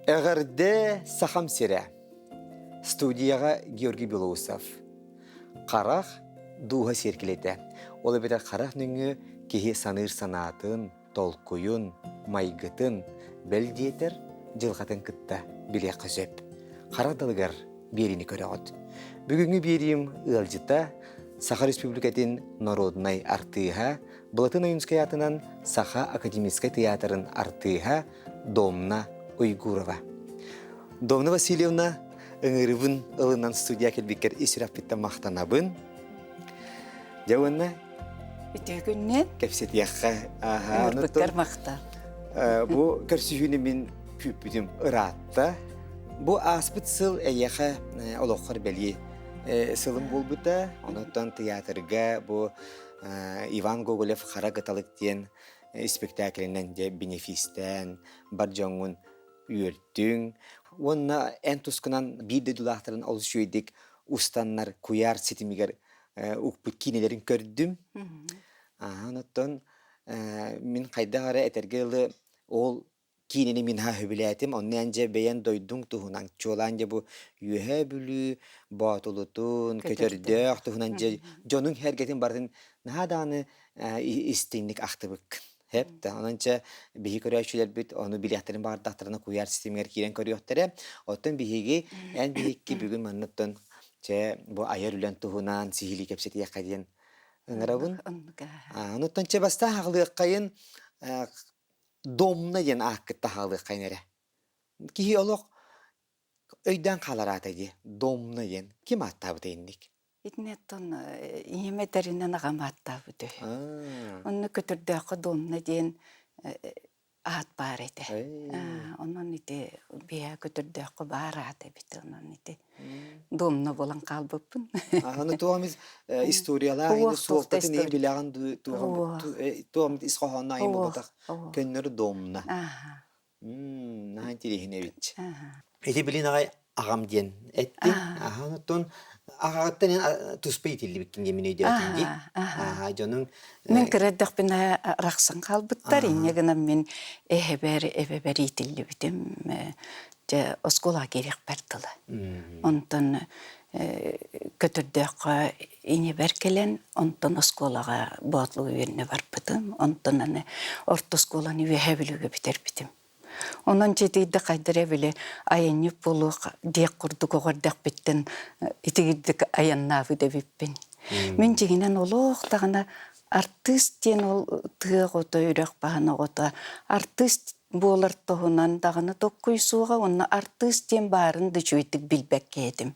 Эҕэрдэ Сахам сирэ! Студияҕа Георгий Белоусов. Харах дууһа сиэркилэтэ. Ол эбэтэр харах нөҥүө киһи саныыр санаатын, толкуйун, майгытын, бэл диэтэр, дьылҕатын кытта билиэххэ сөп. Харах далыгар биэриини көрөҕүт. Бүгүҥҥү биэриим ыалдьыта Саха Республикатын норуодунай артыыһа, Былатын Ойуунскай аатынан Саха академическай тыйаатырын артыыһа Домна Уйгурова. Домна Васильевна, ыҥырыбын ылынан студия кэлбиккэр ис сүрэхпиттэн махтанабын. Дьэ уонна Үтүө күннэн. Кэпсэтиэххэ. Ыҥырбыккар махтал. Бу көрсүһүүнү мин күүппүтүм ыраатта. Бу ааспыт сыл эйиэхэ олоххор бэлиэ сылым буолбута. Онуттан тыйаатырга бу Иван Гоголев «Хара кыталык» диэн испэктээкилинэн дьэ бенефистээн бар дьоҥҥун үөртүҥ. Уонна эн тускунан биир дойдулаахтарын олус үчүгэйдик устаннар куйаар ситимигэр укпут киинэлэрин көрдүм. Онуттан мин хайдах эрэ этэргэ дылы ол киинэни мин аһа сөбүлээтим. Онно эн дьэ бэйэн дойдуҥ туһунан, чуолаан дьэ бу Үөһээ Бүлүү Боотулутун, Көтөрдөөх туһунан дьэ дьонуҥ сэргэтин барытын наһаа даҕаны истиҥник ахтыбыккын. Хэп да, онон чэ биһи көрөөччүлэрбит ону билиэхтэрин баҕардахтарына куйаар системигэр киирэн көрүөхтэрэ. Оттон биһиги эн биһикки бүгүн манныттан чэ бу айар үлэн туһунан сиһилии кэпсэтиэххэ диэн ыҥырабын. Онуттан чэ бастаан хаҕылыаххайын Домна диэн ааккытта хаалыаххайын эрэ. Киһи олох өйдөөн хаалар аата дии. Домна диэн. Ким ааттаабыта инник? Итинеттон ийэм этэринэн аҕам ааттаабыт үһү. Онно Көтөрдөөххө Домна диэн аат баар этэ. Онон ити биһээ Көтөрдөөххө баар аат эбит. Онон ити Домна буолан хаалбыппын. Аны туох эмит историялаах ини суолтатын иһин билэҕин туох эмит ис хоһоонноох иһин буолбатах көннөрү домна. Наһаа интириэһинэй эбит. Ити билин аҕай аҕам диэн эттиҥ. Аха, оттон аҕаҕыттан эн туспа иитиллибиккин диэн мин өйдөөтүм дии. Аха, дьонуҥ Мин кыра эрдэхпинэ арахсан хаалбыттар. Инньэ гынан мин эһэбэр, эбэбэр иитиллибитим. Дьэ, оскуолаҕа киириэхпэр дылы. Онтон Көтөрдөөххө ийэбэр кэлэн, онтон оскуолаҕа Боотулуга үөрэнэ барбытым. Онтон аны орто оскуоланы Үөһээ Бүлүүгэ бүтэрбитим. Онон дьиэтийдэ хайдара били айанньыт буолуох диэх курдук оҕо эрдэхпиттэн итигирдик айаннаабыт эбиппин. Мин дьиҥинэн олох даҕаны артыыс диэн ол тыа оҕото, үрэх баһын оҕото артыыс буолар туһунан даҕаны токкуй суоҕа уонна артыыс диэн баарын да үчүгэйдик билбэккэ этим.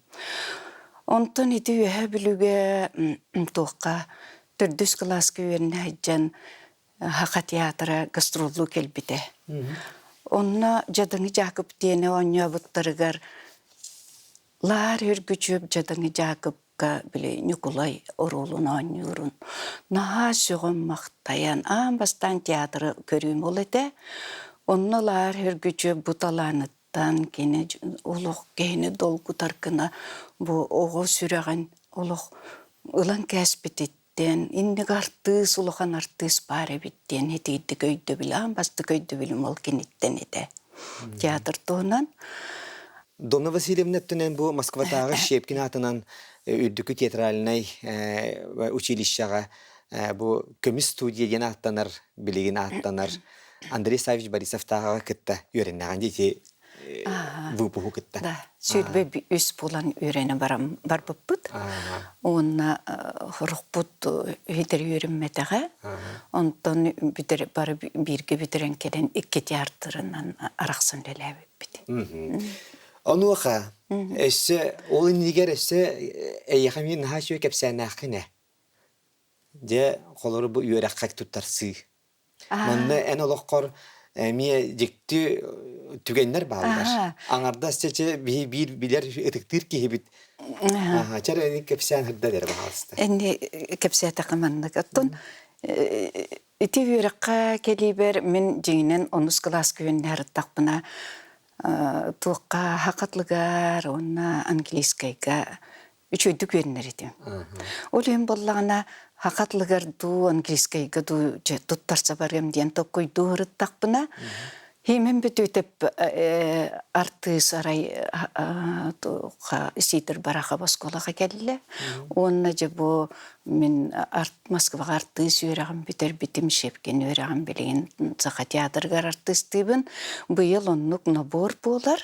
Онтон ити Үөһээ Бүлүүгэ туохха төрдүс кылааска үөрэнэ сылдьан Саха театра гастроллуу кэлбитэ. Онно Дьадаҥы Дьаакып диэни оонньообуттарыгар Лаар Үргүчүөп Дьадаҥы Дьаакыпка били Ньукулай оруолун оонньуурун наһаа сөҕөн-махтайан аан бастаан театры көрүүм ол этэ. Онно Лаар Үргүчүөп бу талааныттан кини олох киһини долгутар гына бу оҕо сүрэҕин олох ылан кээспититтэн диэн инник артыыс улахан артыыс баар эбит диэн итиирдик өйдөбүл аан бастакы өйдөбүлүм ол киниттэн этэ театр туһунан. Донна Васильевна өттүнэн бу Москватааҕы Щепкин аатынан үрдүкү театральнай училищеҕа бу көмүс студия диэн ааттанар билигин ааттанар Андрей Саввич Борисовтааҕы кытта үөрэннэҕин дии выпуһу кытта. Да, 23 буолан үөрэнэ барам барбыппыт. Уонна хорохпут үһүтэр үөрэммэтэҕэ. Онтон бүтэр бары бииргэ бүтэрэн кэлэн икки театрынан арахсан үлэлээбиппит. Онуоха өссө ол иннигэр өссө эйиэхэ мин наһаа үчүгэй кэпсээннээххин ээ. Дьэ, холору бу үөрэххэ туттарсыы. Манна эн олоххор эмиэ дьикти түгэннэр бааллар. Аҥардас чэ биһи биир билэр ытыктыыр киһибит. Чэ эрэ кэпсээн сырдат эрэ баҕаласта. Энни кэпсээтэххэ маннык. Оттон ити үөрэххэ кэлиибэр мин дьиҥинэн онус кылааска үөрэнэ туохха хакатлыгар уонна английскайга үчүгэйдик үөрэнэр этим. Ол иһин буоллаҕына саха тылыгар дуу, английскайга дуу туттарса барыам диэн толкуйдуу сырыттахпына, Химен бүтүтеп артыыс арай Сидор Барахов оскуолаҕа кэллэ. Уонна дьэ бу мин Москваҕа артыыс үөрэҕин бүтэрбитим, Щепкин үөрэҕин билигин Саха театрыгар артыыстыыбын. Быйыл оннук набор буолар.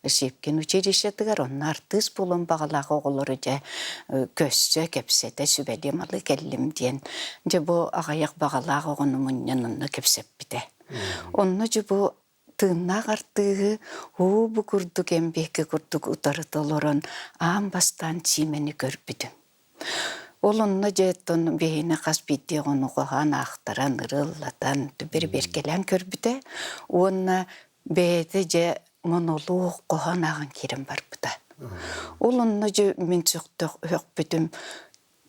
Щепкин училищетыгар онно артыыс буолуон баҕалаах оҕолору дьэ көссө, кэпсэтэ, сүбэлиэ-малыы кэллим диэн дьэ бу аҕыйах баҕалаах оҕону мунньан онно кэпсэппитэ. Онно дьэ бу тыыннаах артыыһы уу бу курдук эмбиэккэ курдук утарыта олорон аан бастаан Сиимэни көрбүтүм. Ол онно дьэ оттон биһини хас биирдии оҕону хоһоон аахтаран, ырыаллатан, бэрбиэркэлээн көрбүтэ уонна бэйэтэ дьэ монолуок хоһоон ааҕан киирэн барбыта. Ол онно дьэ мин сөхтөх өһөхпүтүм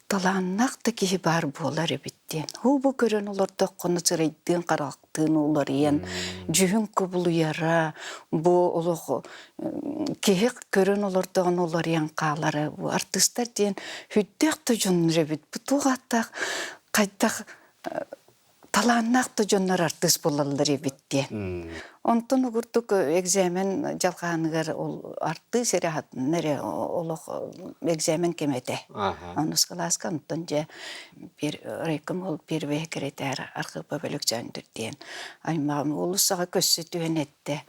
талааннаах да киһи баар буолар эбит диэн. Һуу бу көрөн олордоххуна сырайдыын харахтыын уларыйан, дьүһүн кубулуйара, бу олох киһи көрөн олордоҕуна уларыйан хаалара. Бу артыыстар диэн сүрдээх да дьоннор эбит. Бу туох ааттаах хайдах талааннаах да дьоннор артыыс буолаллар эбит диэн. Онтон угурдук экзамен дьалхааныгар ол артыыс эрэ хатынна эрэ олох экзамен кэмэ этэ. Онус кылааска онтон дьэ райком ол первый секретарь Архипов Александр диэн аймаҕым уулуссаҕа көссө түһэн эттэ.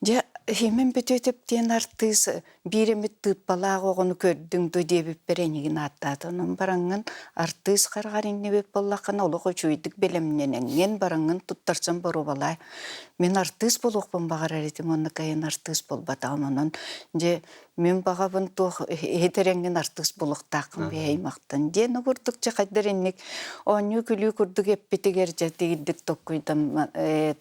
Дьэ, Химин Бүтүөтүп диэн артыыс биир эмит тыыппалаах оҕону көрдүҥ дуо диэбиппэр эйигин ааттаата. Онон бараҥҥын артыыс хараҕар иҥнибит буоллаххына олох үчүгэйдик бэлэмнэнэҥҥин бараҥҥын туттарсан боруобалаа. Мин артыыс буолуохпун баҕарар этим уонна кайын артыыс буолбатаҕым. Онон дьэ мин баҕабын туох иһитэрэҥҥин артыыс буолуохтааххын биһэймахтан диэн обурдук дьэ хайдар инник оонньуу-күлүү курдук эппитигэр дьэ тигирдик токкуйдам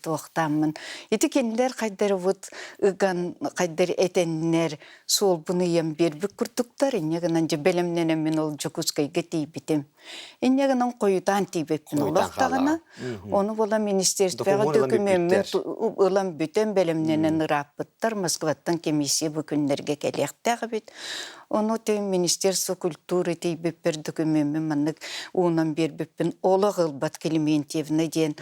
туохтааммын ити кинилэр хайдар вот ыган хайдар этэннэр суолбун ыйан биэрбит курдуктар инньэ гынан дьэ бэлэмнэнэммин ол Дьокуускайга тиийбитим. Инньэ гынан хойутаан тиийбиппин олох даҕаны. Ону була министерствоҕа дөкүмүөммүн ылан бүтэн бэлэмнэнэн ырааппыттар. Москваттан комиссия бу күннэргэ кэлиэхтээх эбит. Ону тем Министерство культуры тиийбиппэр дөкүмүөммүн маннык уунан биэрбиппин олох ылбат Клементьевна диэн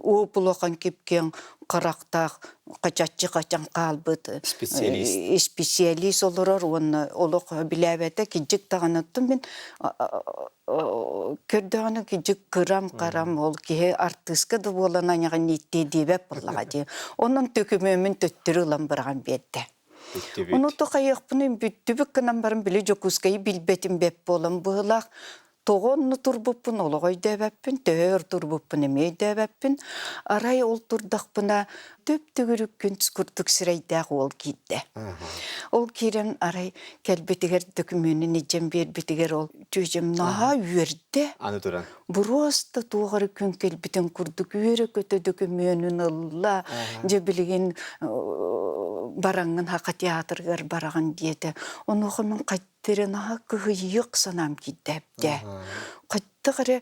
ууп улахан кипкиэҥ харахтаах хачаччы хачан хаалбыт специалист специалист олорор уонна олох билээбэтэ кидьик даҕаны оттон мин көрдөҕүнэ кидьик кырам харам ол киһи артыыска да буолан айаҕын ииттиэ диэбэт буоллаҕа дии онон төкүмүөмүн төттөрү ылан быраҕан биэрдэ. Ону тохайыахпын бүттүбүт гынан баран били Дьокуускайы билбэтим бэт буолан быһылаах. Тоҕо онно турбуппун олох өйдөөбөппүн, төһө өр турбуппун эмиэ өйдөөбөппүн. Арай ол турдахпына төп-төгүрүк күн курдук сирэйдээх уол киирдэ. Ол киирэн арай кэлбитигэр дөкүмүөнүн илдьэн биэрбитигэр ол түөдьэм наһаа үөрдэ. Аны туран. Буруоста туох эрэ күн кэлбитин курдук үөрэ-көтө дөкүмүөнүн ылла. Дьэ билигин бараҥҥын Саха театрыгар бараҕын диэтэ. Онуоха мин Тирэ наһаа кыһыйыах санаам киирдээбитэ. Хайдах эрэ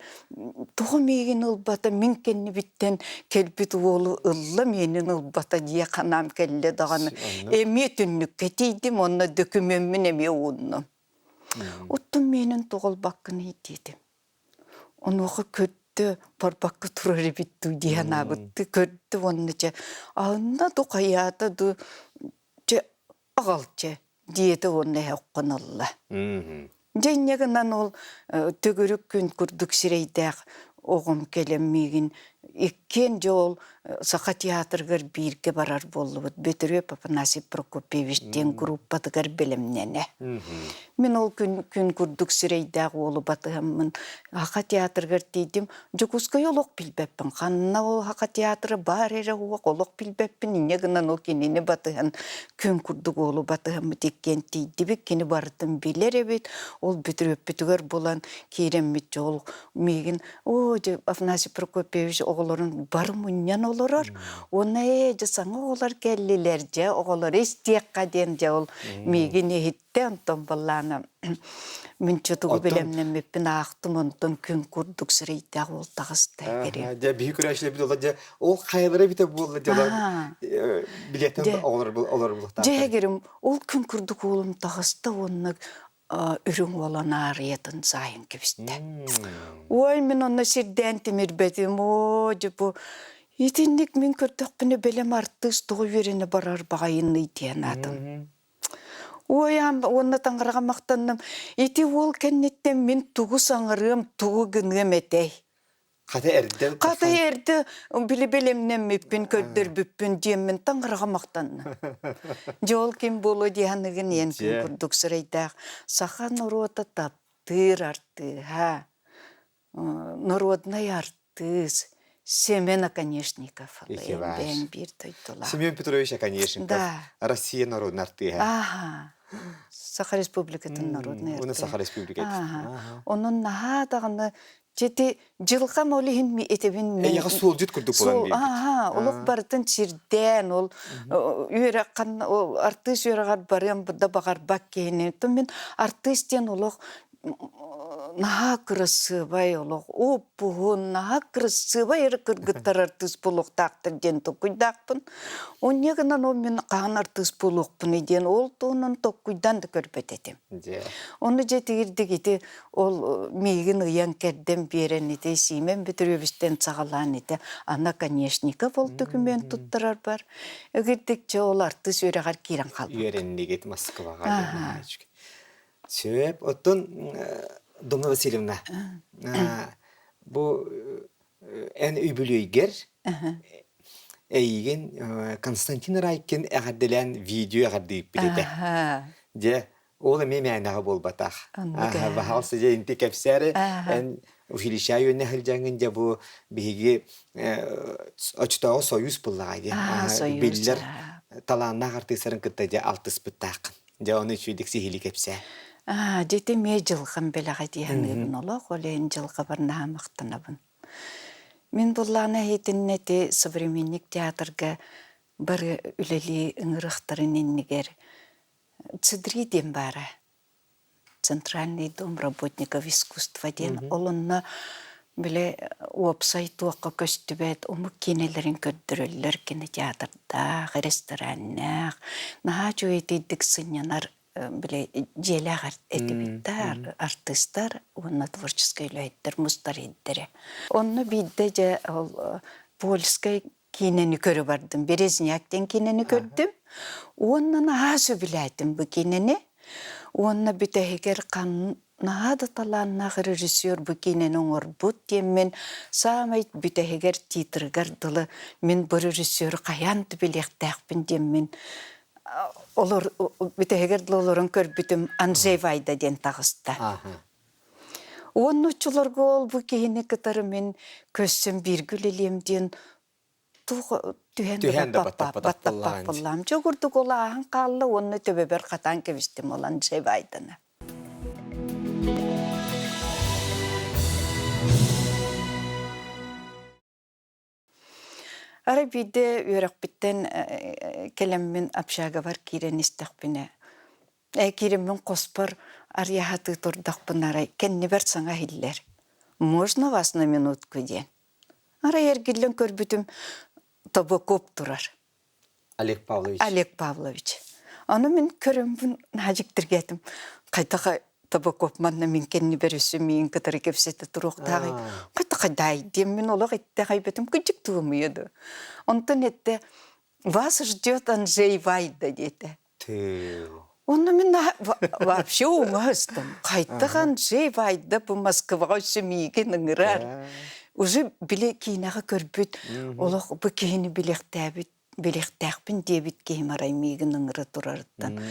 тоҕо миигин ылбата, мин кэннибиттэн кэлбит уолу ылла миэнин ылбата дии санаам кэллэ даҕаны. Эмиэ түннүккэ тиийдим уонна дөкүмүөммүн эмиэ ууннум. Оттон миэнин тоҕо ылбаккыный диэтим. Онуоха көрдө, барбакка турар эбит дуу дии санаабыттыы көрдө уонна дьэ аһынна ду хайаата ду дьэ аҕал чэ диэтэ уонна эһэ оххон ылла. Дьэ инньэ гынан ол төгүрүк күн курдук сирэйдээх оҕом кэлэн миигин иккиэн дьэ ол Саха театрыгар бииргэ барар буоллубут. Бөтүрүөп Афанасий Прокопьевич диэн группатыгар бэлэмнэнэ. Мин ол күн, күн курдук сирэйдээх уолу батыһаммын Саха театрыгар тиийдим. Дьокуускайы олох билбэппин. Ханна ол Саха театра баар эрэ уох олох билбэппин. Инньэ гынан ол кинини батыһан күн курдук уолу батыһаммыт иккиэн тиийдибит. Кини барытын билэр эбит. Ол бүтүрүөппүтүгэр булан киирэммит ол миигин оо дьэ Афанасий Прокопьевич оҕолорун бары мунньан олорор. Уонна ээ дьэ саҥа оҕолор кэллилэр дьэ оҕолору истиэххэ диэн дьэ ол миигин иһит онтон баллаана мин чутугу бэлэмнэммиппин аахтым онтон күн курдук сирэйдээх уол таҕыста кэрэ дьэ биһи күрээчилэрбит ола дьэ ол хайалара эбитэ буолла дьэ билиэттэн оҕолор олор булуохтаахтар дьэ эгерим ол күн курдук уолум таҕыста уонна үрүҥ уолан аарыйатын саайын кэбистэ ой мин онно сирдээн тимирбэтим оо дьэ бу. Итинник мин көрдөхпүнэ бэлэм артыыс тоҕо үөрэнэ барар баҕайынный диэн аатым. Уойаам уонна таҥараҕа махтанным. Ити уол кэнниттэн мин тугу саҥарыам, тугу гыныам этэй? Хата эрдэ Хата эрдэ били бэлэмнэммиппин, көрдөрбүппүн диэммин таҥараҕа махтанным. Дьэ ол ким буолуо дии саныгын иэн күн курдук сырайдаах саха норуота таптыыр артыыһа, народнай артыыс Семен Оконешников бэйэм биир дойдулаах. Семен Петрович Оконешников, Да. Россия народный артыыһа. Аха. Саха Республикатын народнай Уна артыыһа. Саха Республикатын. Аха. Онон наһаа даҕаны Дьити дьылҕам ол иһин этибин мин Эйиэхэ суолдьут курдук буолан суол биэрбит. аха олох барытын сирдээн ол үөрэх ол артыыс үөрэҕэр барыам да баҕарбат киһини то мин артыыс диэн олох наһаа кырасыабай олох уп-уһун наһаа кырасыабай эрэ кыргыттар артыыс буолуохтаахтар диэн толкуйдаахпын. Онньа гынан ол мин хаһан артыыс буолуохпунуй диэн ол туһунан толкуйдаан да көрбөт этим. Ону дьэ тигирдик ити ол миигин ыйан-кэрдэн биэрэн ити Сиимэн Бөтүрүөбүстэн саҕалаан ити Анна Конечников ол документ туттарарбар эгирдик дьэ ол артыыс үөрэҕэр киирэн хаалбыппыт. Үөрэннигит Москваҕа диэн Сөп. Оттон Домна Васильевна, бу эн үбүлүөйгэр эйигин Константин Райкин эҕэрдэлээн видео эҕэрдииппит этэ. Дьэ, ол эмиэ мээнэҕэ буолбатах. Баһаалса дьэ инти кэпсээри эн училища үөнэ сылдьаҥҥын дьэ бу биһиги оччотооҕу союз буллаҕа дии. Биллэр талааннаах артыыстарын кытта дьэ алтыспыттааххын. Дьэ ону үчүгэйдик сиһилии кэпсээ. Дьэ эмиэ дьылҕам бэлэҕэ дии саныыбын олох, ол иһин дьылҕабар наһаа махтанабын. Мин буллаҕына иһитиннэ ити современник театрга бары үлэлии ыҥырыахтарын иннигэр Цидри диэн баара. Центральный дом работников искусства диэн. Ол онно били уопсай туохха көстүбэт омук киинэлэрин көрдөрөллөр кинотеатрдаах, рестораннаах, наһаа үчүгэйдик сынньанар били дьиэлээх этибит да артыыстар уонна творческай үлэһиттэр мустар иһиттэрэ. Онно биирдэ дьэ ол польскай киинэни көрө бардым. Березняк диэн киинэни көрдүм. Уонна наһаа сөбүлээтим бу киинэни. Уонна бүтэһигэр наһаа да талааннаах режиссер бу киинэни оҥорбут диэммин саамай бүтэһигэр титрыгар дылы мин бу режиссеру хайаан да билиэхтээхпин диэммин олор бүтэһигэр дылы олорон көрбүтүм Анджей Вайда диэн таҕыста. Уонна оччолорго ол бу киһини кытары мин көрсөн бииргэ үлэлиэм диэн туох түһэн Түһэн да да баттаппатах баттаппаппыллаам. Дьэ курдук ол ааһан хаалла уонна төбөбөр хатаан кэбистим ол Анджей Байданы. Арай биирдэ үөрэхпиттэн кэлэммин общагабар киирэн истэхпинэ, киирэммин хоспор арыйаһатыы турдахпына арай кэннибэр саҥа иһиллэр: «Можно вас на минутку?» диэн. Арай эргиллэн көрбүтүм Тобокоп турар. Олег Павлович. Олег Павлович. Ону мин көрөммүн наһаа дьиктиргээтим. Хайдах Табаков манна мин кэннибэр өссө миин кытары кэпсэтэ туруохтааҕый. Хайдах хайдаай диэммин олох эттэхайбэтим кыдьык туомуйа да. Онтон этте вас ждет Анджей Вайда диэтэ. Онно мин вообще уҥа ыстым. Хайдах Анджей Вайда бу Москваҕа өссө миигин ыҥырар. Уже били киинэҕэ көрбүт олох бу киһини билиэхтээбит билиэхтээхпин диэбит киһим арай миигин ыҥыра турарыттан.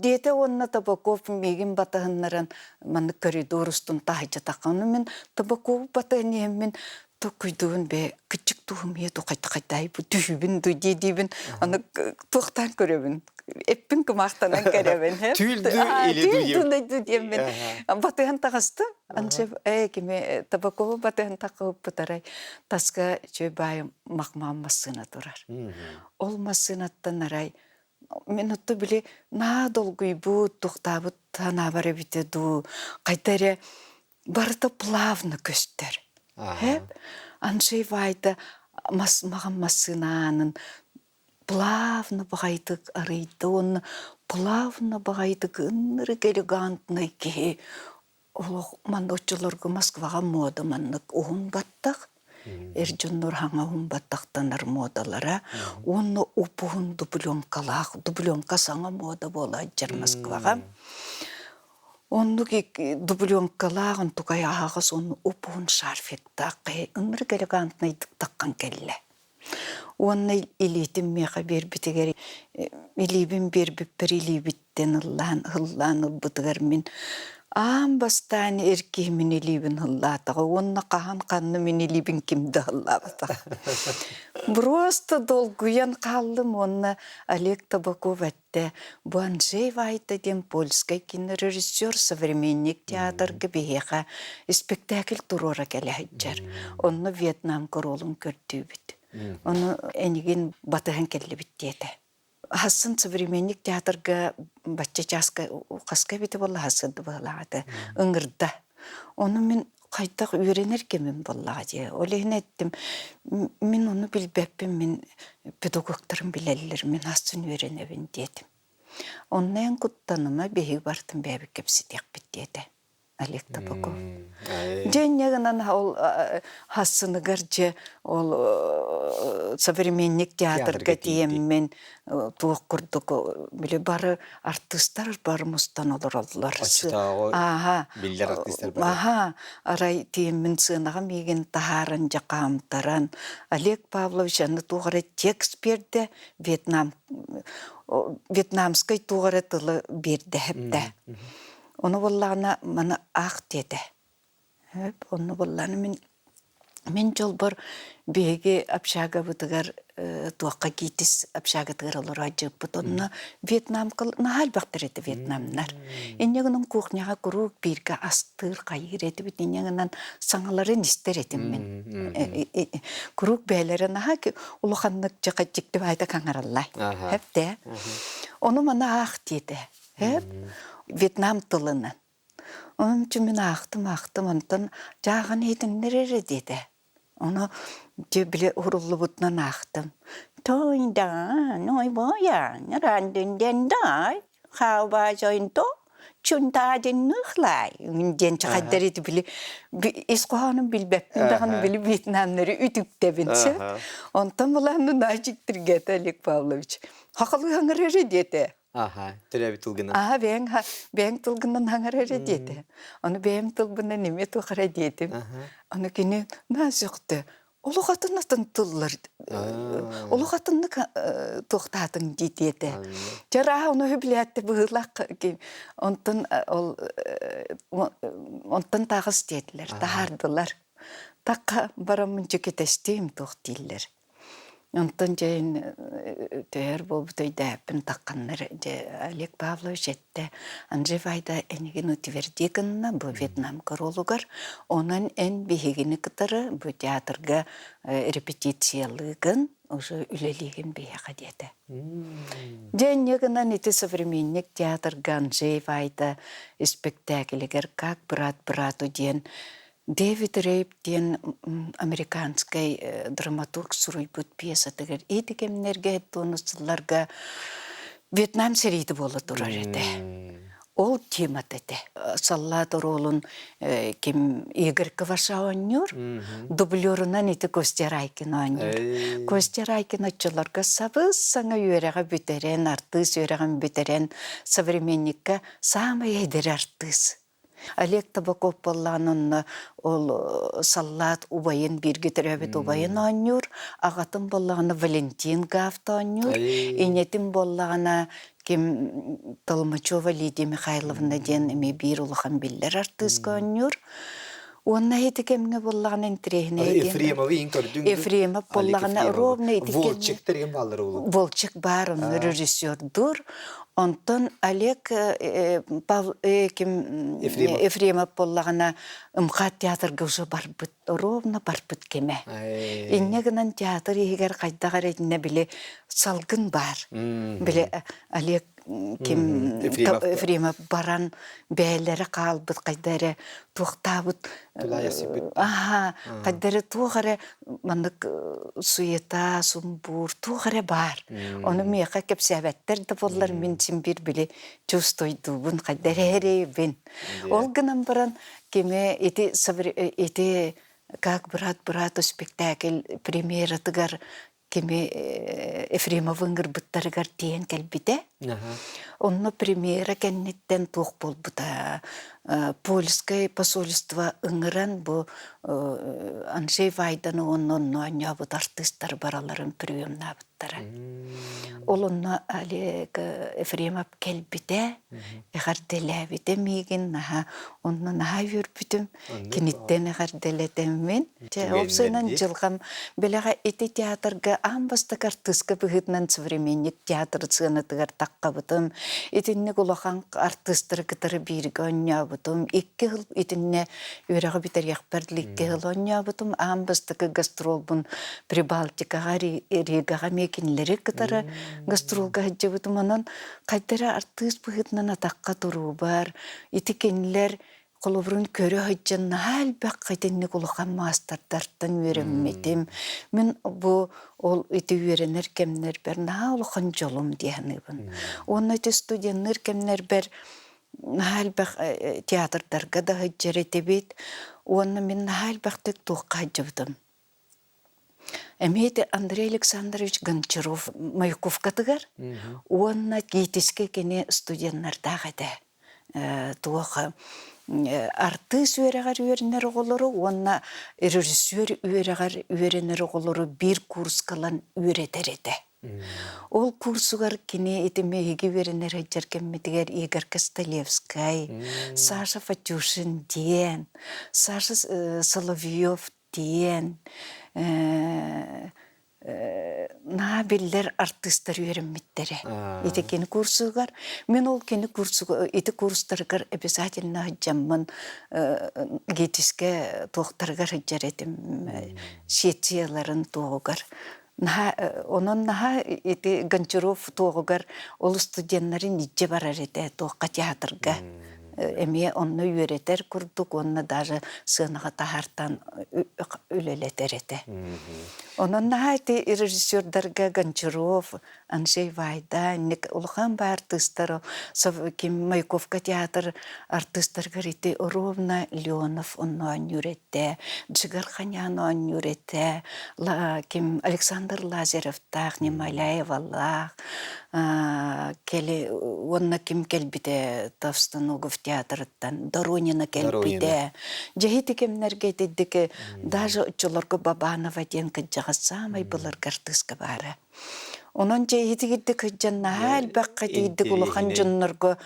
Диэтэ уонна Табаков миигин батыһыннаран маннык коридор устун таһырдьа Ону мин Табакову батыһан иһэммин токуйдугун бээ кыччык туһум ийэ тухайта бу түһүбүн ду дии диибин аны туохтаан көрөбүн эппин кымаахтанан кэрэбин түүл ду или ду диэммин батыһан таҕыстым анча ээ кими Табакову батыһан таххыбыппыт арай таска чөй баайым махмаан массыына турар ол массыынаттан арай мин отто били наа долгуйбут тухтаабыт санаабар эбитэ дуу хайда эрэ барыта плавно көстөр. Хэп Анжей Вайда мас маҕан массыынаанын плавно баҕайытык арыйда уонна плавно баҕайытык ынырык элегантнай киһи олох манна оччолорго Москваҕа муода маннык уһун баттах. Эр дьоннор хаҥа уһун баттахтанар муодалара уонна уп-уһун дубленкалаах, дубленка саҥа муода буолааччар Москваҕа. Оннук дубленкалаах онтукай аһаҕас уонна уп-уһун шарфиктаах киһи ынырык элегантнайдык таххан кэллэ. Уонна илиитин миэхэ биэрбитигэр илиибин биэрбиппэр илиибиттэн ыллаан ыллаан ылбытыгар мин аан бастаан эр киһи мин илиибин ыллаатаҕа уонна хаһан ханна мин илиибин ким да ыллаабатах. Просто долгуйан хааллым уонна Олег Табаков эттэ бу Анджей Вайта диэн польскай кинорежиссер современник театрга биһиэхэ испэктээкил туруора кэлэ сылдьар. Онно Вьетнам коруолун көрдүүбүт. Ону энигин батыһан кэллибит диэтэ. Хассын современник театрга бачча чааска хаска эбитэ буолла хассын быһылаах этэ ыҥырда. Ону мин хайдах үөрэнэр кэмим буоллаҕа дии. Ол иһин эттим, мин ону билбэппин, мин педагогтарым билэллэр, мин астын үөрэнэбин диэтим. Онно эн куттаныма, биһиги барытын бэйэбит кэпсэтиэхпит диэтэ. Олег Табаков. Дьэ инньэ гынан ол хассыныгар дьэ ол современник театрга тиийэммин туох курдук били бары артыыстар бары мустан олороллор. Ааха. Биллэр артыыстар бары. Аха. Арай тиэммин сыанаҕа миигин таһааран дьэ хаамтаран Олег Павлович аны туох эрэ текст биэрдэ Вьетнам вьетнамскай туох эрэ тылы биэрдэ эптэ. Ону буоллаҕына маны аах диэтэ. Онно буоллаҕына мин мин дьолбор биһиги общагабытыгар туохха ГИТИС общагатыгар олорооччуппут. Онно Вьетнамка наһаа элбэхтэр этэ вьетнамнар. Инньэ гынан кухняҕа куруук бииргэ астыыр, хайыыр этибит. Инньэ гынан саҥаларын истэр этим мин. Куруук бэйэлэрэ наһаа улаханнык дьэхэччикти баайда хаҥараллар. Хэптэ. Ону маны аах диэтэ. Вьетнам тылынан. Онон мин аахтым, аахтым, онтон дьааҕын иһитиннэр эрэ диэтэ. Ону дьэ били уһуруллубутунан аахтым. Тойда, ной боя, рандын-ден-дай, хаабаажойнто, чунтаадинныхлай диэн чахайдар ити били ис хоһоонун билбэппин даҕаны били вьетнамнары үтүктэбин сөп. Онтон булаанны наачиктиргэтэ Олег Павлович. Хахалыы хаҥар диэтэ. Аха, төрөөбүт тылгынан. Аха, бэйэҥ бэйэҥ тылгынан хаҥар эрэ диэтэ. Ону бэйэм тылбынан эмиэ туох эрэ диэтим. Ону кини наа сөхтө. Олох атын атын тыллар олох атыннык туохтаатыҥ дии диэтэ. Чарааһа ону билээттэ быһыылаах онтон ол онтон таҕыс диэтилэр, таһаардылар. Такка бараммын дьүкэтэстиим туох дииллэр. Онтон дьэ төһөр буолбут өйдөөппүн тахханнар дьэ Олег Павлович эттэ Анджей Вайда энигин утверди гынна бу Вьетнам королугар онон эн биһигини кытары бу театрга репетициялыыгын уже үлэлиигин биһиэхэ диэтэ. Дьэ инньэ гынан ити современник театрга Анджей Вайда испэктээкилигэр «Как брат брату» диэн Дэвид Рейп диэн американскай драматург суруйбут пьесатыгар ити кэмнэргэ туонус сылларга Вьетнам сэриитэ буола турар этэ. Ол темата этэ. Саллаат оруолун ким Игорь Кваша оонньуур, дублерунан ити Костя Райкин оонньуур. Костя Райкин оччолорго сабыс-саҥа үөрэҕи бүтэрэн, артыыс үөрэҕин бүтэрэн, современникка саамай эдэр артыыс. Олег Табаков буоллаҕына онно ол саллаат убайын бииргэ төрөөбүт убайын оонньуур, аҕатын буоллаҕына Валентин Гафт оонньуур, инэтин буоллаҕына ким Толмачева Лидия Михайловна диэн эмиэ биир улахан биллэр артыыска оонньуур. Уонна ити кэмҥэ буоллаҕына интэриэһинэй диэн Ефремовы иин көрдүҥ Ефремов буоллаҕына ровно ити кэмҥэ Волчиктар иһин бааллар улуу. Волчик баар онно режиссердуур. Онтон Олег Пав ким Ефремов. Ефремов буоллаҕына МХАТ театрга уже барбыт, ровно барбыт кэмэ. Инньэ гынан театр иһигэр хайдах эрэ итиннэ били салгын баар. Били Олег ким Ефремов. Ефремов баран бэйэлэрэ хаалбыт хайда эрэ туохтаабыт Тулаайахсыйбыт. аха хайда эрэ туох эрэ маннык суета сумбуур туох эрэ баар ону миэхэ кэпсээбэттэр да буоллар мин син биир били чувствуйдуубун хайда эрэ эрэйбин ол гынан баран кими ити ити Как брат брату спектакль премьератыгар кими Ефремовы ыҥырбыттарыгар тиийэн кэлбитэ. Онно премьера кэнниттэн туох буолбута польскай посольство ыҥыран бу Анжей Вайданы уонна онно оонньообут артыыстар бараларын приемнаабыттара. Ол онно Олег Ефремов кэлбитэ, эҕэрдэлээбитэ миигин наһаа онно наһаа үөрбүтүм. Киниттэн эҕэрдэлэтэммин. Чэ, уопсайынан дьылҕам бэлэҕэ ити театрга аан бастакы артыыска быһыытынан современник театр сыанатыгар таххабытым. Итинник улахан артыыстары кытары бииргэ оонньообутум. Икки сыл итиннэ үөрэҕи бүтэриэхпэр икки сыл оонньообутум. Аан бастакы гастролбун Прибалтикаҕа, Ригаҕа эмиэ кинилэри кытары гастролга сылдьыбытым. Онон хайда эрэ артыыс быһыытынан атахха туруубар, ити кинилэр Холобурун көрө сылдьан наһаа элбэх итинник улахан маастардартан үөрэммитим. Мин бу ол ити үөрэнэр кэмнэрбэр наһаа улахан дьолум дии саныыбын. Уонна ити студенныыр кэмнэрбэр наһаа элбэх театрдарга да сылдьар этибит. Уонна мин наһаа элбэхтик туохха сылдьыбытым. Эмиэ ити Андрей Александрович Гончаров Маяковкатыгар уонна ГИТИСкэ кини студеннардаах этэ. Туох артыыс үөрэҕэр үөрэнэр оҕолору уонна режиссер үөрэҕэр үөрэнэр оҕолору биир курска ылан үөрэтэр этэ. Ол курсугар кини ити биһиги үөрэнэр сылдьар кэммитигэр Игорь Костолевскай, Саша Фатюшин диэн, Саша Соловьев диэн наһаа биллэр артыыстар үөрэммиттэрэ. Ити кини курсугар, мин ол кини курсуга, ити курстарыгар обязательно сылдьаммын ГИТИСкэ туохтарыгар сылдьар этим, сецияларын туоҕугар. Наһаа, онон наһаа ити Гончаров туоҕугар ол студеннарын илдьэ барар этэ туохха театрга. Эмиэ онно үөрэтэр курдук уонна даже сыанаҕа таһаартаан үлэлэтэр этэ. Онон наһаа ити режиссердарга Гончаров, Анжей Вайда, инник улахан баар артыыстар ким Маяковка театр артыыстарыгар ити ровно Леонов онно оонньуур этэ, Джигар Ханян оонньуур этэ, ким Александр Лазаревтаах, Немоляевалаах, кели уонна ким кэлбитэ Товстоногов театрыттан Доронина кэлбитэ. Дьэһити кэмнэргэ итиддики даже оччолорго Бабанова диэн кырдьаҕас саамай былыргы артыыска баара. Онон дьэ иһитигирдик кырдьан наһаа элбэххэ тиийдик улахан дьоннорго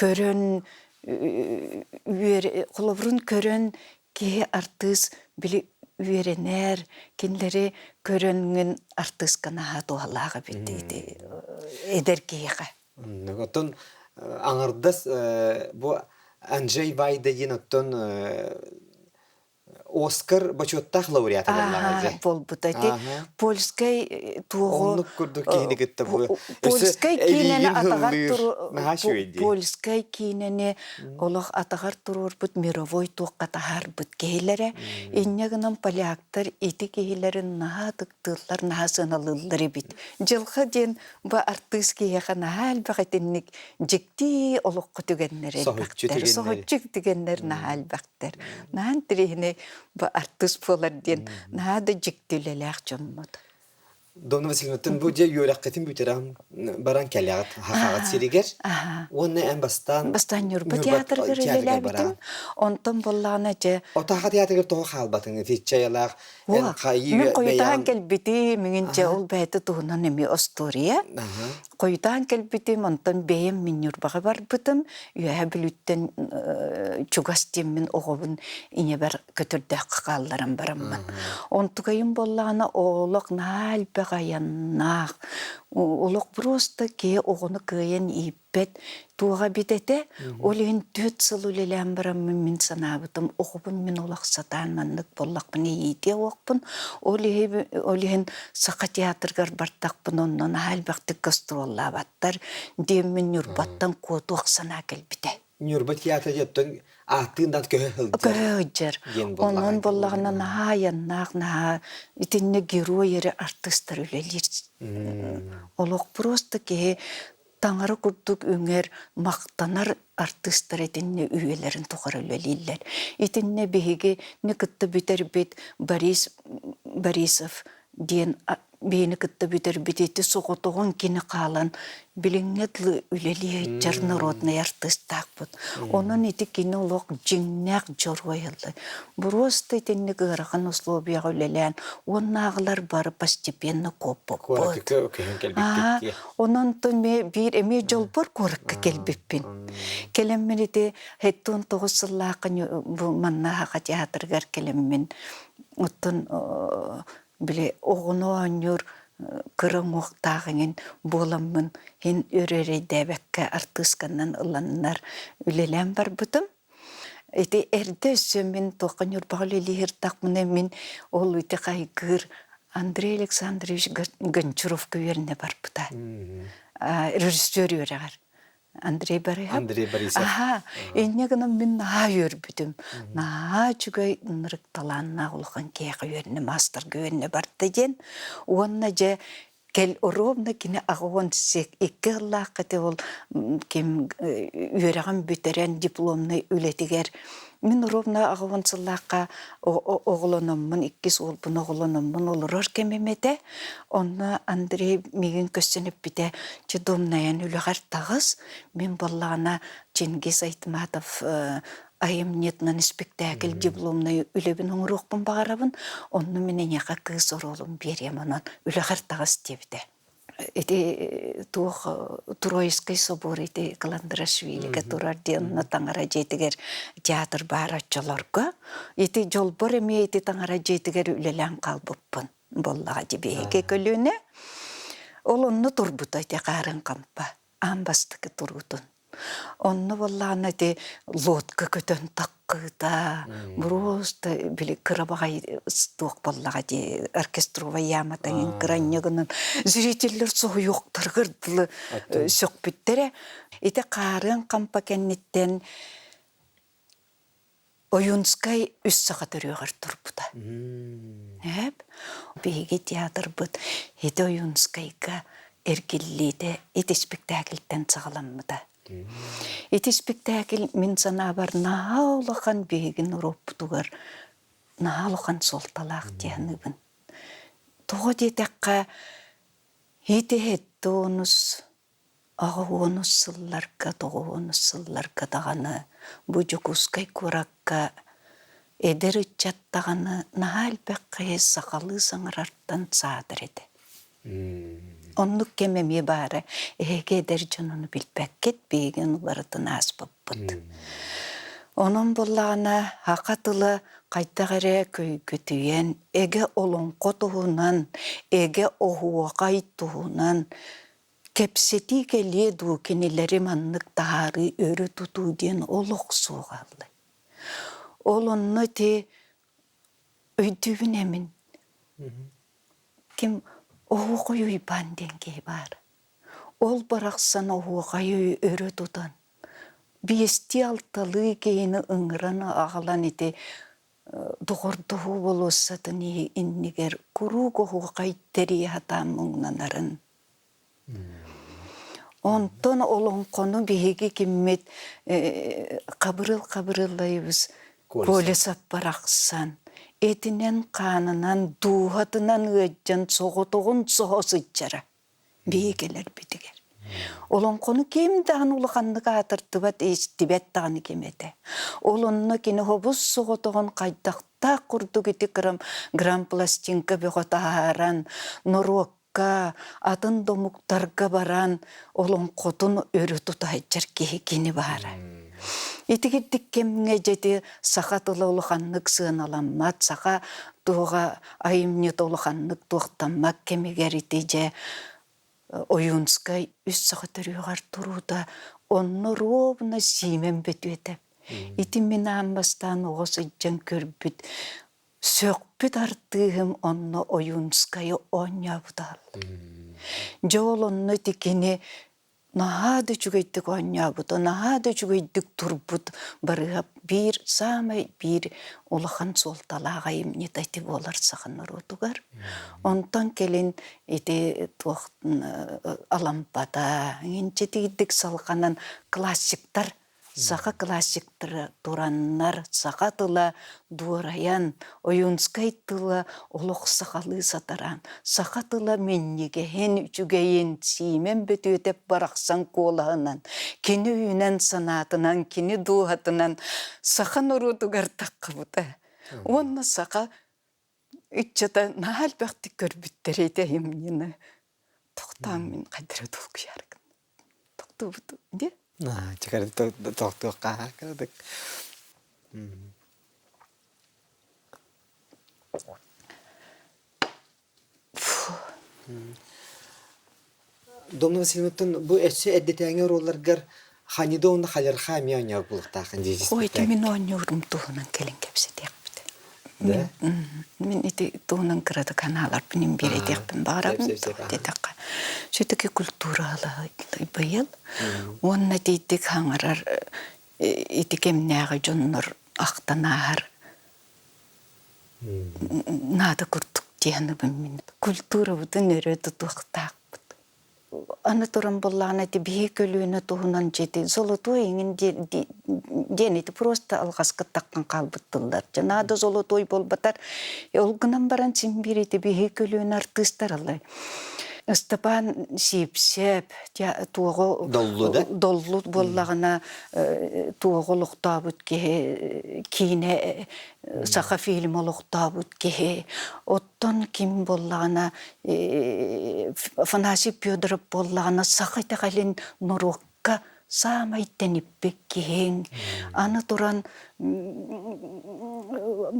көрөн холобурун көрөн киһи артыыс били үөрэнэр, кинилэри көрөнгүн артыыска наһаа туһалаах эбит ити эдэр киһиэхэ. Оттон аҥардас бу Анджей Вайда диэн оттон Оскар бочуоттаах лауреата буоллаҕа дьэ. Буолбута ити польскай туоҕу Оннук курдук киһини кытта бу польскай киинэни атаҕар польскай киинэни олох атаҕар туруорбут мировой туохха таһаарбыт киһилэрэ. Инньэ гынан поляктар ити киһилэрин наһаа ытыктыыллар, наһаа сыаналыыллар эбит. Дьылҕа диэн бу артыыс киһиэхэ наһаа элбэх итинник дьикти олоххо түгэннэр элбэхтэр. Соһуччу түгэннэр наһаа элбэхтэр. Наһаа интэриэһинэй бу артыыс буолар диэн наһаа да дьикти үлэлээх дьоммут. Донна Васильевнаттан бу дьэ үөрэххитин бүтэрэн баран кэлэҕит Хахаҕыт сиригэр уонна эн бастаан Бастаан Ньурба театрыгар үлэлээбитим. Онтон буоллаҕына дьэ Отааха театрыгар тоҕо хаалбатыҥ итиччэ эн хайыы Мин хойутаан кэлбитим, миҥин дьэ ол бэйэтэ туһунан эмиэ остуоруйа. Хойутаан кэлбитим, онтон бэйэм мин Ньурбаҕа барбытым. Үөһээ Бүлүүттэн чугас диэммин оҕобун ийэбэр көтөрдөөххө хаалларан бараммын. Онтукайым буоллаҕына олох наһаа элбэх айаннаах, олох просто киһи оҕону кыайан ииппэт туоҕа эбит этэ. Ол иһин 4 сыл үлэлээн бараммын мин санаабытым оҕобун мин олох сатаан маннык буоллахпына иитиэ уохпун. Ол иһин, ол иһин Саха театрыгар бардахпын онно наһаа элбэхтик гастроллаабаттар диэммин Ньурбаттан куотуох санаа кэлбитэ. Ньурба театра дьоттон ааттыын да көһө сылдьар. Көһө сылдьар. Диэн буоллаҕа. Онон буоллаҕына наһаа айаннаах, наһаа итиннэ герой эрэ артыыстар үлэлиир. Олох просто киһи Таҥара курдук үҥэр, махтанар артыыстар итиннэ үйэлэрин тухары үлэлииллэр. Итиннэ биһиги не кытта бүтэрбит Борис Борисов диэн биһини кытта бүтэрбит ити соҕотоҕун кини хаалан билиҥҥэ дылы үлэлии сылдьар народнай артыыстаахпыт. Онон ити кини олох дьиҥнээх дьоруой ылла. Боруоста итинник ыарахан условияҕа үлэлээн уоннааҕылар бары постепенно куоппуппут. Куоракка Аа, онон биир эмиэ дьолбор куоракка кэлбиппин. Кэлэммин ити 79 сыллаахха бу манна Саха театрыгар кэлэммин оттон били оҕону оонньуур кыра уҥуохтаах эҥин буоламмын иһин өр эрэйдээбэккэ артыысканан ыланнар үлэлээн барбытым. Ити эрдэ өссө мин туохха Ньурбаҕа үлэлиир мин ол ити хайгыыр Андрей Александрович Гончаровка үөрэнэ барбыта. Режиссер үөрэҕэр. Андрей Борисов. Андрей Борисов. Аха, инньэ гынан мин наһаа үөрбүтүм. Наһаа үчүгэй ынырык талааннаах улахан киһиэхэ үөрэнэ, маастарга үөрэнэ барда диэн. Уонна дьэ кэл ровно кини аҕа икки сыллаахха ити ол ким үөрэҕин бүтэрэн дипломнай үлэтигэр мин ровно аҕа сыллаахха оҕолономмун иккис уолбун оҕолономмун олорор кэмим этэ. Онно Андрей миигин көрсөн эппитэ, чэ домнайан үлэҕэр таҕыс, мин буоллаҕына Чингиз Айтматов айымньытынан испиктээкил дипломнай үлэбин оҥоруохпун баҕарабын, онно мин эйиэхэ кыыс оруолун биэриэм, онон үлэҕэр таҕыс диэбитэ. Ити туох Троицкай собор ити Каландрашвилига турар диэн онно таҥара дьиэтигэр театр баар оччолорго. Ити дьолбор эмиэ ити таҥара дьиэтигэр үлэлээн хаалбыппын буоллаҕа дии биһиги көлүөнэ. Ол онно турбута ити хаарын хампа аан бастакы туруутун. Онно буоллаҕына ити лодка көтөн таккыыта, просто били кыра баҕайы туох буоллаҕа дии оркестровай яма таҥын кыранньыгынан зрителлэр соһуйуохтарыгар дылы сөхпүттэрэ. Ити хаарыан хампа кэнниттэн Ойуунскай үс саха төрүөҕэр турбута. Эп биһиги театрбыт ити Ойуунскайга эргиллиитэ ити спектакльтэн саҕаламмыта. Ити спектакль мин санаабар наһаа улахан биһиги норуоппутугар наһаа улахан суолталаах дии саныыбын. Тоҕо диэтэххэ, ити онус Аҕыс сылларга, тоҕуһуонус сылларга даҕаны бу Дьокуускай куоракка эдэр ыччат даҕаны наһаа элбэх киһи сахалыы саҥарартан саатар этэ. Оннук кэм эмиэ баара. Эһиги эдэр дьон ону билбэккит, биһиги ону барытын ааспыппыт. Онон буоллаҕына, саха тыла хайдах эрэ көйгүтүйэн, эгэ олоҥхо туһунан, эгэ оһуохай туһунан Кэпсэтии кэлиэ дуу, кинилэри маннык таһаарыы өрө тутуу диэн олох суоҕа ыллай. Ол онно ити өйдүүбүн эмин. Ким Оһуохай Уйбаан диэн киһи баар. Ол барахсан оһуохайы өрө тутан, биэстии-алталыы киһини ыҥыран аҕалан ити доҕордоһуу болуоссатын иннигэр куруук оһуохай тэрийэ сатаан муҥнанарын. Онтон олоҥхону биһиги киммит Хабырыл Хабырыллайыбыс Колесов барахсан этинэн-хаанынан, дууһатынан ыаддьан соҕотоҕун соһо сылдьара биһиги кэлэрбитигэр. Олоҥхону ким даҕаны улаханнык аатырдыбат, истибэт даҕаны ким этэ. Ол онно кини хобус соҕотоҕун хайдахтаах курдук ити грампластинка бөҕө таһааран, норуокка, атын да омуктарга баран олоҥхотун өрө тута сылдьар киһи кини баара. Итигирдик кэмҥэ дьэти саха тыла улаханнык сыаналаммат, саха туоҕа айымньыта улаханнык туохтаммат кэмигэр ити дьэ Ойуунскай үс саха төрүөҕэр туруута онно ровно Сиимэн Бөтүөтэ. Ити мин аан бастаан оҕо сылдьан көрбүт сөхпүт артыыһым онно Ойуунскайы оонньообута. Дьэ ол онно ити кини. Наһаа да үчүгэйдик оонньообута, наһаа да үчүгэйдик турбут Барыыһап биир саамай биир улахан суолталаах айымньыта ити буолар саха норуотугар. Онтон кэлин ити туох Алампата, инчитийдик салҕанан классиктар Саха классиктара тураннар, саха тыла дуорайан, Ойуунскай тыла олох сахалыы сатараан, саха тыла минньигэһин, үчүгэйин Сиимэн Бөтүөтэп барахсан куолаһынан, кини өйүнэн санаатынан, кини дууһатынан саха норуотугар таххыбыта. Уонна саха ыччата наһаа элбэхтик көрбүттэр ити айымньыны. Тохтоон мин хайдара толкуйааргын. Тохтуубут диэ. Чекары тохтуохха кырадык. Домна Васильевнаттан бу өссө эрдэтээҥи оруолларгар Ханида уонна Халерха эмиэ оонньообут буолуохтааххын дии Ой, ити мин оонньуурум туһунан кэлин кэпсэтиэхпит. Да? Мин ити туһунан кыратык анааларбын им биэрэтиэхпин баҕарабын диэтэххэ. Все-таки культура быйыл уонна тиийдик хаҥарар ити кэмнээҕи дьоннор ахтан ааһар наада курдук диэхныбын мин. Культурабытын өрө тутуохтаахпыт. Аны туран буоллаҕына ити биһи көлүөнэ туһунан дьиэти золотой иҥин диэн ити просто алҕаска таххан хаалбыт тыллар. Дьэ наада золотой буолбатар. Ол гынан баран син биир ити биһи көлүөнэ артыыстар аллай. Ыстапаан Сиипсэп туоҕу Доллу да? доллу буоллаҕына туоҕу олохтообут киһи киинэ саха фильм олохтообут киһи оттон ким буоллаҕына Афанасий Федоров буоллаҕына саха итэҕэлин норуокка саамай тэниппит киһиҥ аны туран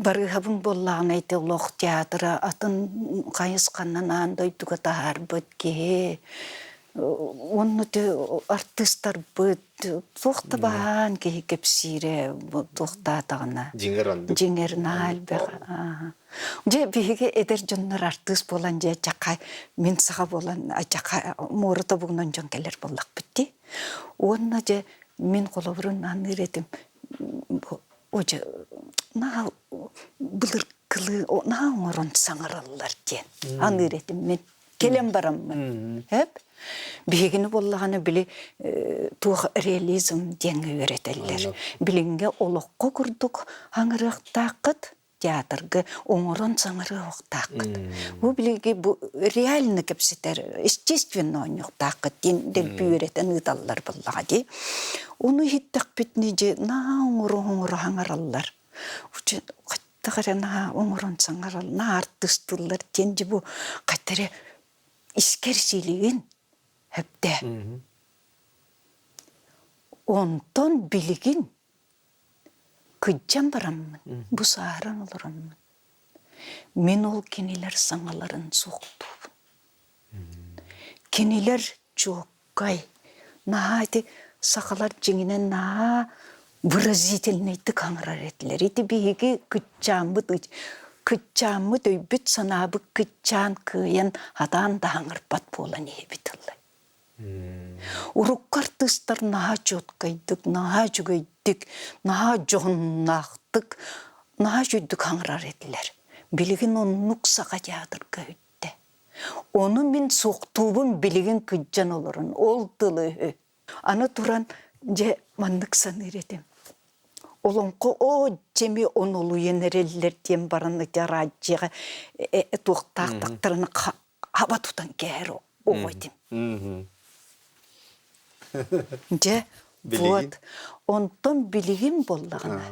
барыыһабын буоллаҕына ити олох театра атын хайысханан аан дойдуга таһаарбыт киһи Уонна артыыстарбыт туох да баһаан киһи кэпсиирэ туохтаатаҕына. Дьиҥэр оннук. Дьиҥэр наһаа элбэх. Дьэ биһиги эдэр дьоннор артыыс буолан дьэ ачахха мин саха буолан ачахха муора тобугунан дьон кэлэр буоллахпыт дии. Уонна дьэ мин холобурун аныыр этим дьэ наһаа былыргылыы наһаа оҥорон саҥараллар диэн аныыр этим мин. кэлэн бараммын. Эп биһигини буоллаҕына били туох реализм диэҥҥэ үөрэтэллэр. Билиҥҥи олоххо курдук аҥырыахтааххыт, театрга оҥорон саҥарыахтааххыт. Бу билиги бу реально кэпсэтэр, естественно оонньуохтааххыт диэн дэлби үөрэтэн ыыталлар буоллаҕа дии. Ону иһиттэхпитинэ дьэ наһаа оҥоро-оҥоро аҥараллар. Хайдах эрэ наһаа оҥорон саҥарал, наһаа артыыстыыллар диэн дьэ бу хайта эрэ искэр силигин сөптөө. Онтон билигин кыдьан бараммын, бу сааһыран олороммун, мин ол кинилэр саҥаларын суохтуубун. Кинилэр чуоккай, наһаа ити сахалар дьиҥинэн наһаа выразительнайдык аҥарар этилэр. Ити биһиги кыччааммыт кыччааммыт өйбүт-санаабыт кыччаан кыайан хатаан да аҥарбат буолан иһэбит ыллай. Урукку артыыстар наһаа чуоткайдык, наһаа үчүгэйдик, наһаа дьоһуннаахтык, наһаа үчүгэйдик аҥарар этилэр. Билигин оннук саха театрга үттэ. Ону мин суохтуубун билигин кыдьан олорон, ол тылы үһү. Аны туран, дьэ, маннык саныыр этим. Олоҥхо оо дьэми онолуйан эрэллэр диэн баран ити араадьыйаҕа туохтаахтахтарына хаба тутан кээһэр оҕо этим. Дьэ, вот. Онтон билигин буоллаҕына,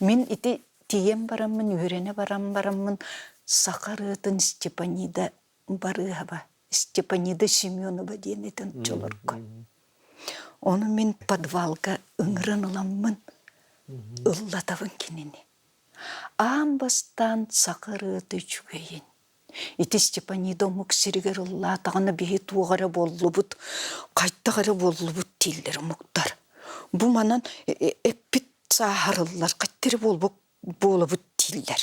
мин ити Тиийэн бараммын, үөрэнэ баран бараммын саха ырыатын Степанида Барыыһаба, Степанида Семенова диэн этэн оччолорго. Ону мин подвалга ыҥыран ыламмын ыллатабын кинини. Аан бастаан саха ырыата үчүгэйин, Ити Степанида омук сиригэр ыллаатаҕына биһи туох эрэ буоллубут, хайдах эрэ буоллубут дииллэр омуктар. Бу манан эппит сааһарыллар, хайдах эрэ буолбут буолабыт дииллэр.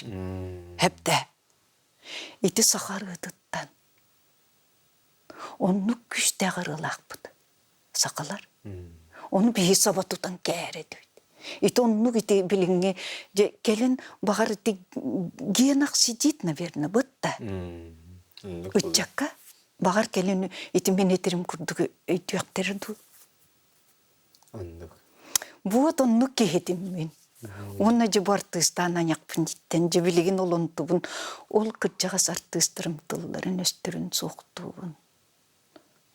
Эбдэ. Ити саха ырыатыттан. Оннук күүстээх ырыалаахпыт. сахалар. Ону биһи саба тутан кээрэдибит. Ити оннук ити билиҥҥи дьэ кэлин баҕар ити генах сидит, наверное, бытта. Ыччакка баҕар кэлин ити мин этэрим курдук өйдүөхтэрэ дуу. Оннук. Вот оннук киһитим мин. Уонна дьэ бу артыыстаан айахпын диттэн дьэ билигин ол онтубун ол кырдьаҕас артыыстарым тылларын өстөрүн суохтуубун.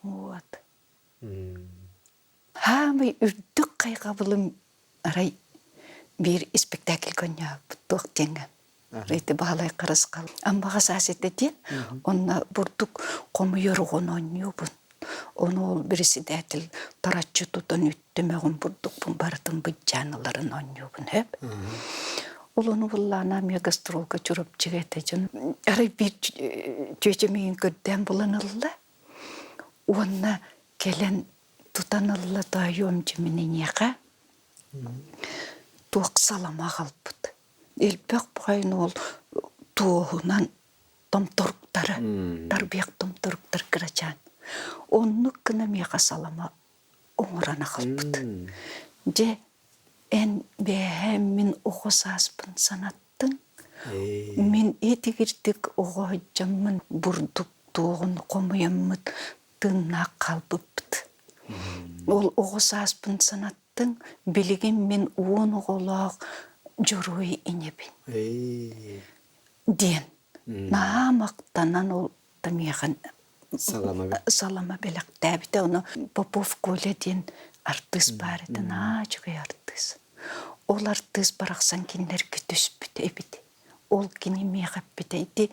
Вот. Хаамай үрдүк хайҕабылым арай биир испэктээкилгэ оонньообут туох диэҥҥэ Ити Баһылай Харысхал Аммаҕа саас этэ диэн онно бурдук хомуйар оҕону оонньуубун. Ону ол председатель тараччы тутан үттүмэҕин бурдукпун барытын быдьаан ыларын оонньуубун сөп. Ол ону буллаана эмиэ гастролга Чурапчыга этэ дьон арай биир чүөчэ миигин көрдөөн булан ылла уонна кэлэн тутан ылла тоойуом дьимин эйиэхэ туох салама аҕалбыт элбэх баҕайын ол туоһунан томторуктары тарбыйах томторуктар кырачаан оннук гына миэхэ салама оҥорон аҕалбыт дьэ эн бээһээ мин оҕо сааспын санаттыҥ мин итигирдик оҕо сылдьаммын бурдук туоҕун хомуйаммыт тыыннаах хаалбыппыт ол оҕо сааспын санаттыҥ билигин мин 10 оҕолоох дьоруой инэбин диэн наһаа махтанан ол миэхэ салама бэлэхтээбитэ ону Попов Коля диэн артыыс баар этэ наһаа үчүгэй артыыс ол артыыс барахсан кинилэргэ түспүт эбит ол кини миэхэ эппитэ ити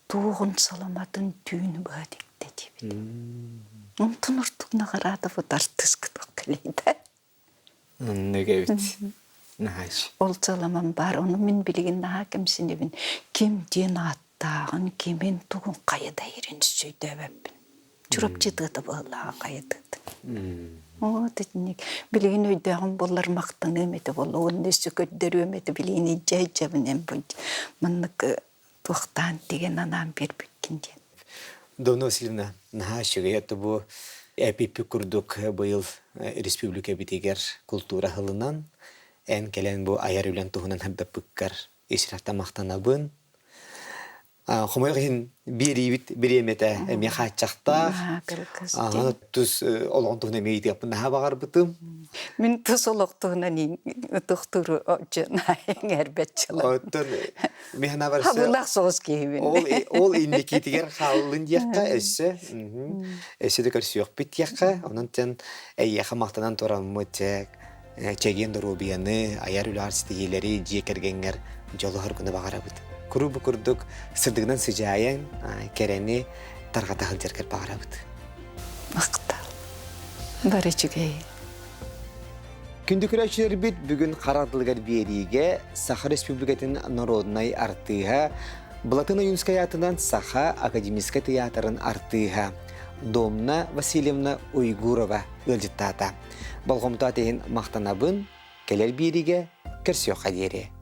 туоҕун саламатын түүн быһа тиктэ диэбит онтон ордук наҕараадабыт артыыскытык кэлийдэ Оннук эбит. Наһаа Ол саламам баар, ону мин билигин наһаа кэмсинэбин. Ким диэн ааттааҕын, кимин тугун хайа да иһирин өйдөөбөппүн. Чурапчы тыата быһылааҕа хайа тыата. Вот итинник. Билигин өйдөөҕүм буоллар махтаныам этэ буолла уонна өссө көрдөрүөм этэ билигин илдьэ сылдьабын эн бу маннык туохтаан тигэн анаан биэрбиккин диэн. Домна Васильевна, наһаа үчүгэй это бу эпиппит курдук быйыл республикабитигэр култуура сылынан эн кэлэн бу айар үлэн туһунан сырдаппыккар ис махтанабын. Хомойуох иһин биэриибит бириэмэтэ эмиэ хааччахтаах. Тус олоҕун туһунан эмиэ ыйытыахпын наһаа баҕарбытым. Мин тус олох туһунан тохтууру эҥэрбэт Оттон миһана барса Хабылах соҕус киһибин. Ол ол инникитигэр хааллын диэххэ өссө өссө да көрсүөхпүт диэххэ онон тэн эйиэхэ махтанан тураммыт чэгиэн доруобуйаны айар үлэҕэр ситиһиилэри дьиэ кэргэҥҥэр дьолу-соргуну баҕарабыт. Куруу бу курдук сырдыгынан сыдьаайан кэрэни тарҕата сылдьаргар баҕарабыт. Махтал. Бары үчүгэй. Күндү көрөөччүлэрбит бүгүн хара тылыгар биэриигэ Саха Республикатын народнай артыыһа Былатын Ойуунскай аатынан Саха академическай тыйаатырын артыыһа Домна Васильевна Уйгурова ыалдьыттаата. Болҕомто иһин махтанабын, кэлэр биэриигэ көрсүөххэ диэри.